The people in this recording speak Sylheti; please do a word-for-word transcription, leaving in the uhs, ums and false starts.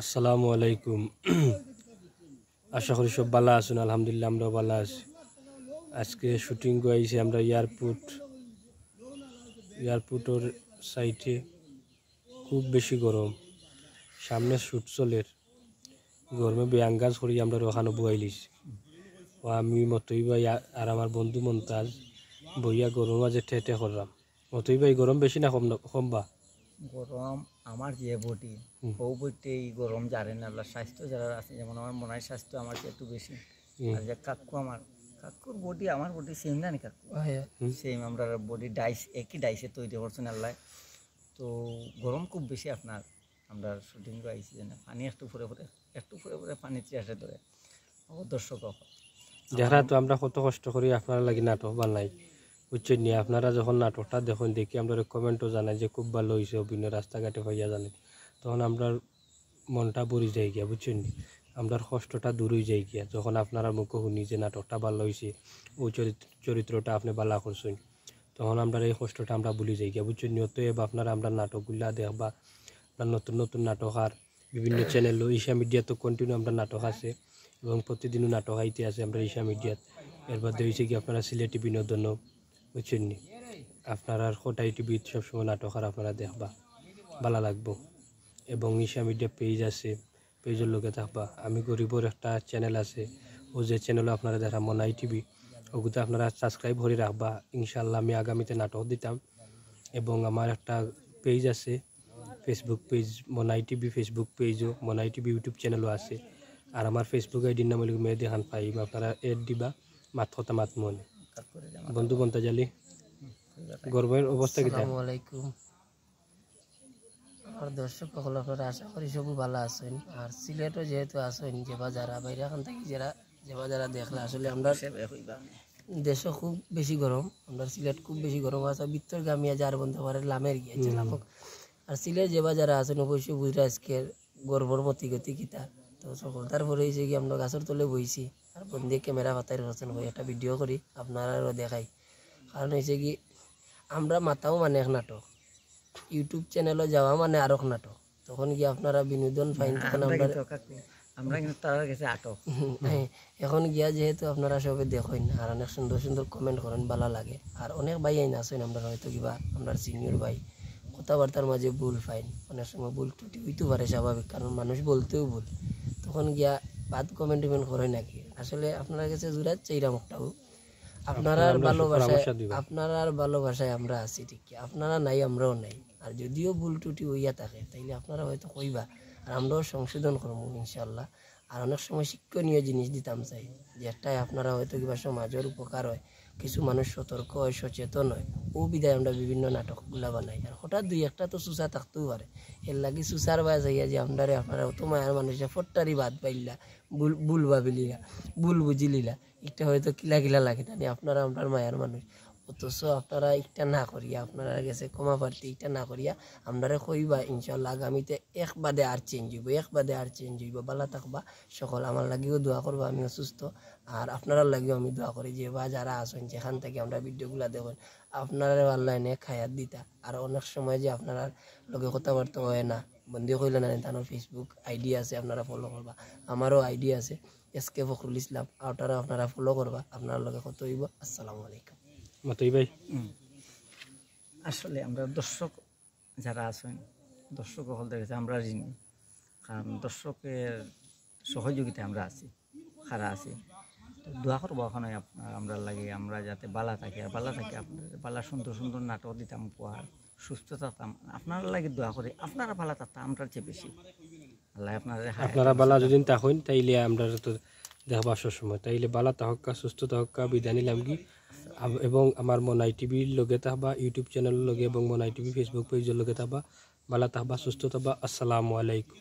আসসালামু আলাইকুম। আশা করি সব ভালা আছইন। আলহামদুলিল্লাহ, আমরাও ভালা আছি। আজকে শুটিং আইছি আমরা এয়ারপোর্ট, এয়ারপোর্টর সাইডে। খুব বেশি গরম, সামনে শুট চলের। গরমে বেআঙ্গাজ করি আমরারে অখানো বওয়াইলিছে। ও আমি, মতই ভাই আ-, আর আমার বন্ধু মন্তাজ বইয়া গরমর মাঝে ঠেঠে কররাম। মতই ভাই, গরম বেশি না কম না, কম বা? গরম আমার যে বডি, হুম। অউ বডিতে ই গরম যারে না, আল্লাহ স্বাস্থ্য যারা আছে, যেমন আমার মনাইর স্বাস্থ্য আমার চেয়ে একটু বেশি। হুম। আর যে কাকু আমার, কাকুর বডি আমার বডি সেম না নি কাকু? হুম। সেম, আমরার বডি ডাইস, একই ডাইসে তৈরি করছইন আল্লাহ। তো গরম খুব বেশি আপনার, আমরার শুটিং আইছি যে না, পানি একটু পরে পরে, একটু পরে পরে পানি তৃষায় ধরে। ও দর্শক অকল। দেখরা তো আমরা কত কষ্ট করি আপনারার লাগি নাটক বানাই, বুঝছইন নি? আপনারা যখন নাটকটা দেখইন, দেখি আমরারে কমেন্টও জানাইন যে খুব ভালা অইছে, অভিনয় রাস্তাঘাটে পাইয়া জানাইন, তখন আমরার মনটা ভরি যায় গিয়া, বুঝছইন নি? আমরার কষ্টটা দূর অই যায় গিয়া, যখন আপনারার মুখে হুনি যে নাটকটা ভালা অইছে, অউ চরিত-, চরিত্রটা আপনে ভালা করছইন, তখন আমরার এই কষ্টটা আমরা ভুলি যাই গিয়া, বুঝছইন নি? অতএব আপনারা আমরার নাটকগুলা দেখবা, আমরার নতুন নতুন নাটক আর বিভিন্ন চ্যানেলও, ঈশা মিডিয়া তো continue আমরার নাটক আছে এবং প্রতিদিনও নাটক আইতে আছে আমরার ঈশা মিডিয়াত। এর বাদে অইছে কি আপনারা সিলেটি বিনোদনও, বুঝছইন নি? আপনারার কটাই টিভিত সবসময় নাটক আর আপনারা দেখবা, ভালা লাগবো। এবং ঈশা মিডিয়া পেজ আছে, পেজর লগে থাকবা। আমি গরিবর একটা চ্যানেল আছে, অউ যে চ্যানেলও আপনারা দেখরা মনাই টিভি, অগুতে আপনারা সাবস্ক্রাইব করি রাখবা। ইনশাআল্লাহ আমি আগামীতে নাটক দিতাম। এবং আমার একটা পেজ আছে, Facebook পেজ, মনাই টিভি Facebook পেজও, মনাই টিভি YouTube চ্যানেলও আছে। আর আমার Facebook আইডির নাম অইলো মেহেদি খান ফাহিম, আপনারা অ্যাড দিবা, মাত কথা মাত মনে। বন্ধু মন্তাজ আলী, গরমর অবস্থা কিতা? আসসালামু আলাইকুম। আমার দর্শক অকল, আপনারা আশা করি সবউ ভালা আছইন। আর সিলেটও যেহেতু আছইন, যেবা যারা বাইরে খান থাকি যারা, যেবা যারা দেখরা, আসলে আমরার দেশও খুব বেশি গরম, আমরার সিলেট খুব বেশি গরম আছে। ভিতর গামিয়া যার বন্ধ করে লামের গিয়া, যে হুম। লাফক। আর সিলেট যেবা যারা আছইন, অবশ্যই বুঝরা আজকের গরমর মতি গতি কিতা। তো সকলতার পরে অইছে কি আমরা গাছর তলে বইছি, আর বন্ধে ক্যামেরা পাতাই রয়েছেন, ভাই একটা ভিডিও করি, আপনারারও দেখাই। কারণ অইছে কি আমরা মাতাও মানে এক নাটক, YouTube চ্যানেলও যাওয়া মানে আরক নাটক। তখন গিয়া আপনারা বিনোদন পাইন, আমরা তখন কিন্তু আমরার কাকু, আমরা কিন্তু তারার গেছে আটক। হ্যাঁ, এখন গিয়া যেহেতু আপনারা সবে দেখইন আর অনেক সুন্দর সুন্দর কমেন্ট করইন, ভালা লাগে। আর অনেক ভাইয়াইন আছইন আমরার হয়তো কিবা আমরার সিনিয়র ভাই, কথাবার্তার মাঝে ভুল পাইন, অনেক সময় ভুল ত্রুটি অইতেও পারে, স্বাভাবিক, কারণ মানুষ বলতেও ভুল। তখন গিয়া বাদ কমেন্ট টমেন্ট করইন নাকি? আসলে আপনারার গেছে জুরাত চাইরাম একটাউ, আপনারার ভালোবাসায়, আপনারার ভালোবাসায় আমরা আছি, ঠিক কি? আপনারা নাই, আমরাও নাই। আর যদিও ভুল ত্রুটি অইয়া থাকে, তাইলে আপনারা হয়তো কইবা, আর আমরাও সংশোধন করমু ইনশাআল্লাহ। আর অনেক সময় শিক্ষণীয় জিনিস দিতাম চাই, যেটায় আপনারা হয়তো কিবা সমাজর উপকার অয়, কিছু মানুষ সতর্ক অয়, সচেতন অয়, অউ বিধায় আমরা বিভিন্ন নাটকগুলা বানাই। আর হঠাৎ দুই একটা তো চুচা থাকতেও পারে, এর লাগি চুচার বায় যাইয়া যে আমরারে আপনারা অত মায়ার মানুষে ফট্টারি বাদ পাইলা, ভুল, ভুল ভাবিলিলা, ভুল বুঝিলিলা, ইটা হয়তো কিলা কিলা লাগে, জানি আপনারা আমরার মায়ার মানুষ, অথচ আপনারা ইটা না করিয়া, আপনারার গেছে ক্ষমা প্রার্থী, ইটা না করিয়া আমরারে কইবা, ইনশাআল্লাহ আগামীতে এক বাদে আর চেঞ্জ অইবো, এক বাদে আর চেঞ্জ অইবো। ভালা থাকবা সকল, আমার লাগিও দোয়া করবা, আমি অসুস্থ, আর আপনারার লাগিও আমি দোয়া করি। যেবা যারা আছইন, যেখান থাকি আমরা ভিডিওগুলা দেখইন, আপনারারে আল্লায় নেক হায়াত দিতা। আর অনেক সময় যে আপনারার লগে কথাবার্তা অয় না, বন্ধে কইলা না, তানর Facebook আইডি আছে, আপনারা ফলো করবা, আমারও আইডি আছে, এস কে ফখরুল ইসলাম, ওটারে আপনারা ফলো করবা, আপনারার লগে কথা অইবো। আসসালামু আলাইকুম। মতই ভাই। হুম। আসলে আমরা দর্শক যারা আছইন, দর্শক অকলর গেছে আমরা ঋণী, কারণ দর্শকর সহযোগিতায় আমরা আছি, খাড়া আছি। তো দোয়া করবা অখন আপনারা আমরার লাগি, আমরা যাতে ভালা থাকি, আর ভালা থাকি আপনারারে ভালা সুন্দর সুন্দর নাটক দিতাম উপহার, সুস্থ থাকতাম। আপনারার লাগি দোয়া করি, আপনারা ভালা থাকতা আমরার চেয়ে বেশি। আল্লাহ আপনারারে হায়াত আপনারা ভালা যুদি থাকইন, তাইলে আমরারে তো দেখবা সবসময়। তাইলে ভালা থাকউক্কা, সুস্থ থাকউক্কা, বিদায় নিলামগি। আব-, এবং আমার মনাই টিভির লগে থাকবা, YouTube চ্যানেলর লগে এবং মনাই টিভি Facebook পেজর লগে থাকবা। ভালা থাকবা, সুস্থ থাকবা। আসসালামু আলাইকুম।